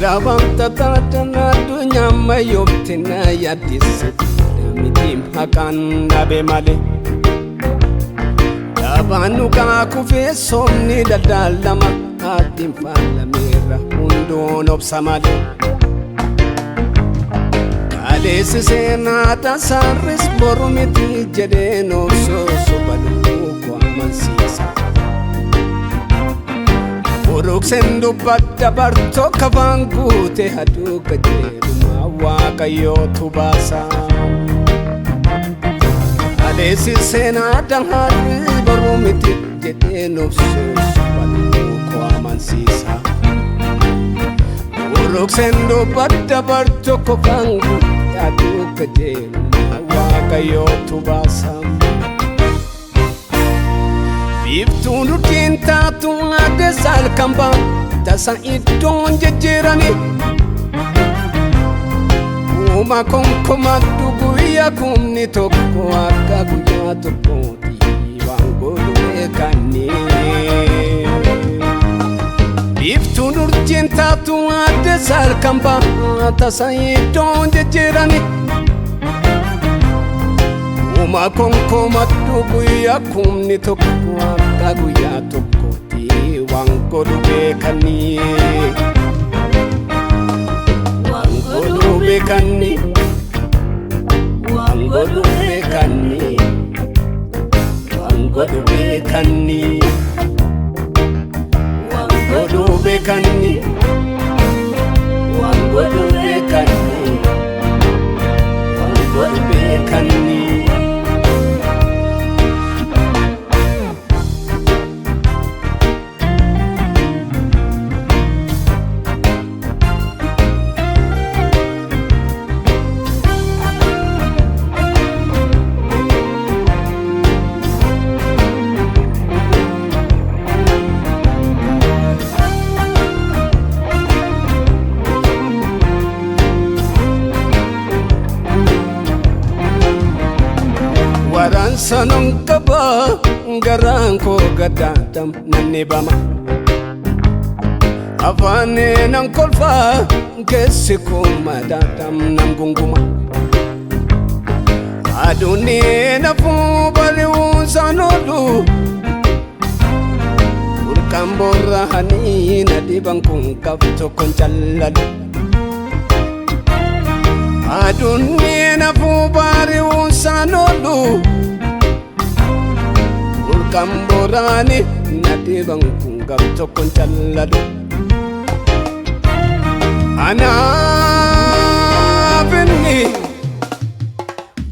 Wanta addunyaa ammayyoomte na yaaddesse mitiim haqaan dhabe malee. Dabaan dhugaa kufee soomni daldalama haadhiin faalameerra hundoon obsa malee. Kaleessi seenaa tasaarris boru miti jedheen obsoo soba lubbuu koo amansiisa. Buruqseen dubbadda bartoo kabaan guute aduu qajeeluma waaqayyootu baasa. Kaleessi seenaa dahaarri boru miti jedheen obsoo soba lubbuu koo amansiisa. Buruqseen dubbadda bartoo kabaan guute aduu qajeeluma waaqayyootu baasa. Biiftuun urjiin taatu addeessa halkan ba'a tasa iddoon jijjiirani. Uuma konkomaddu guyyaa kumni tokko akka guyyaa tokkooti waan godhu beekani. Biiftuun urjiin taatu addeessa halkan ba'a tasa iddoon jijjiirani. Uuma konkomaddu guyyaa kumni tokko akka guyyaa tokkooti waan godhu beekani. Waan godhu beekani. Waan godhu beekani. Waan godhu beekani. Waan godhu beekani. Waan godhu beekani. Waan godhu beekani. Waraansa nan qaba garaan koo gaddaadam nan dhibama. Afaanii nan kolfa keessi koo madaadam nan gunguma. Aduun nafuu bari'uunsaan oolu burqaan boora'anii na dhiban kun qab tokkoon callalu. Aduun nafuu bari'uunsaan oolu burqaan boora'anii na dhiban kun qab tokkoon callalu. Anaaf inni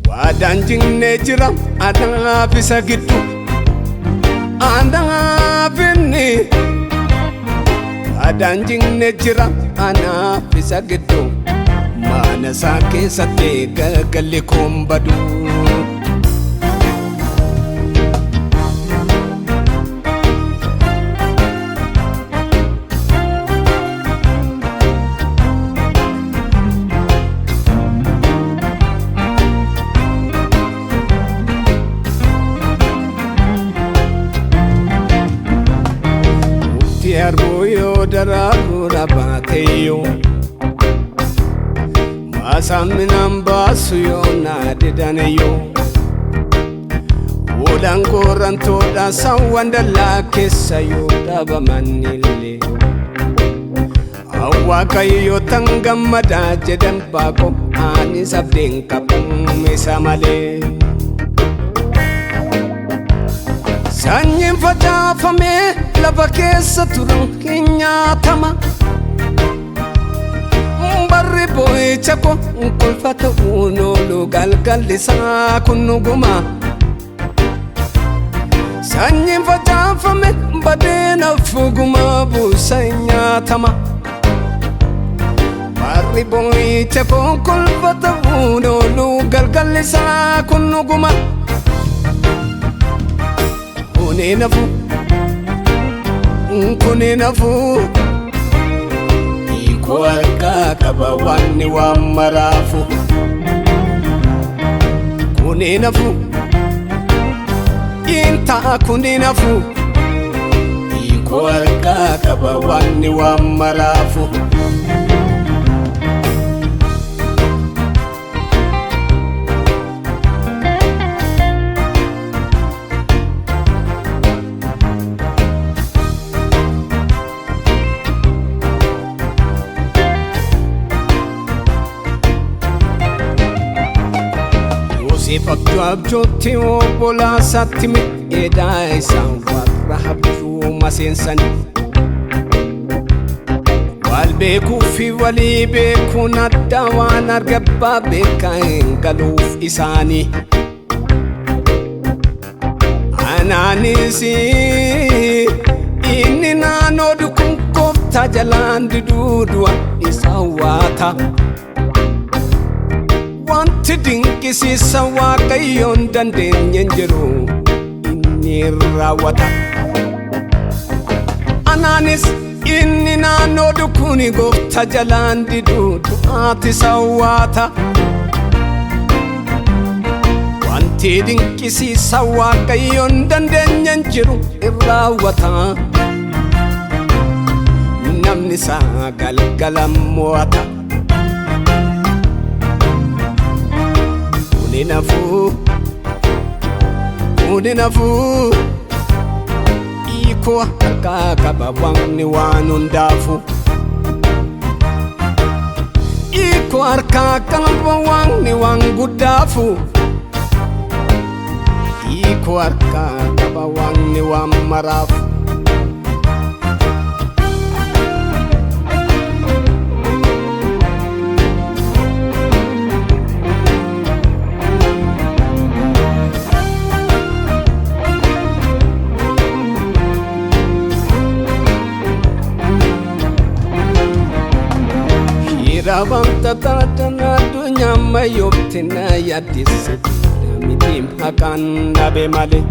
waadaan jignee jira anaaf isa gidduu. Anaaf inni waadaan jignee jira anaaf isa gidduu. Mana isaa keessatti galgalli koon badu. Mukti harbuu yoo daraaruu baateyyuu maasaan minaan baasu yoo naa didaniyyuu Wuudhaan goorantoodha saawwan dallaa keessa yoo dhaabaman illee Waaqayyo tan gammadaa jedhan baaqo anis abdiin qabu isa malee. Sanyiin facaafamee lafa keessa turu hin nyaatama. Barri boo'icha koo kolfa ta'uun oolu galgalli isaa kun dhuguma. Sanyiin facaafame badeena fuguma buusa hin nyaatama. Barri boo'icha koo kolfa ta'uun oolu galgalli isaa kun dhuguma. Kuni nafu, kuni nafu, hiikoo harkaa qaba wanni waan maraafu. Kuni nafu, intaa kuni nafu, hiikoo harkaa qaba wanni waan maraafu. Yoseef abjuu abjootti obbolaa isaatti mi'eedaa isaan warra abjuu maseensani. Wal beekuu fi walii beekuun adda waan argabbaa beekaa hin galuuf isaanii. Anaanis inni naannoo dukun kooftaa jalaan diduu du'a isa waata. Wanti dinqisiisa Waaqayyoon dandeenye hin jiru inni raawwata. Anaanis inni naannoo dukun gooftaa jalaan diduu du'aati isa waata. Wanti dinqisiisa Waaqayyoon dandeenye hin jiru in raawwata. Namni isaa galgala mo'ata. Kuni nafuu, kuni nafuu, hiikoo harkaa qaba waaqni waan hundaafu. Hiikoo harkaa qaba waaqni waan guddaafu. Hiikoo harkaa qaba waaqni waan maraafu. Wanta taatan addunyaa mayyoofte na yaaddisse mitiim haqaan dhabe malee.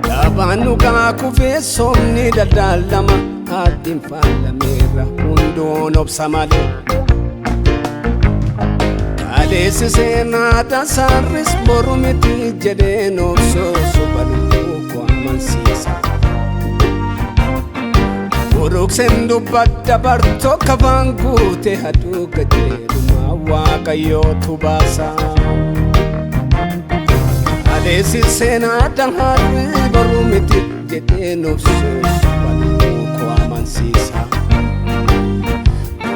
Dabaan dhugaa kufee soomni daldalama addiin faalameera hundoon obsa malee. Kaleessi seenaa tasaarris boru miti jedheen obsoo soba lubbuu koo amansiisa. Buruqseen dubbadda bartoo kafaan guute haduu qajeeluma Waaqayyootu baasa. Kaleessi seenaa daharri boru miti jedheen obsoo soba lubbuu koo amansiisa.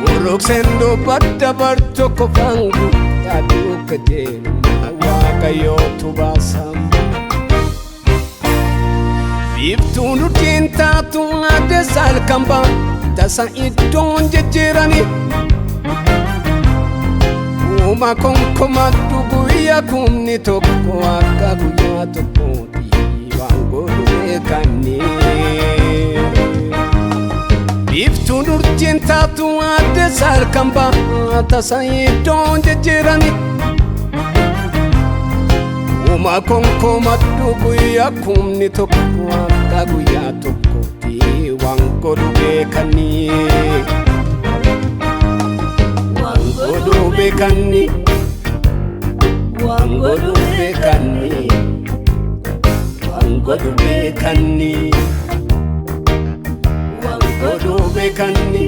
Buruqseen dubbadda bartoo kafaan guute haduu qajeeluma Waaqayyootu baasa. Biiftuun urjiin taatu addeessa halkan ba'a tasa iddoon jijjiirani. Uuma konkomaddu guyyaa kumni tokko akka guyyaa tokkooti waan godhu beekanni. Biiftuun urjiin taatu addeessa halkan ba'a tasa iddoon jijjiirani. Uuma konkomaddu guyyaa kumni tokko akka guyyaa tokkooti waan godhu beekanni. Waan godhu beekanni. Waan godhu beekanni. Waan godhu beekanni. Waan godhu beekanni.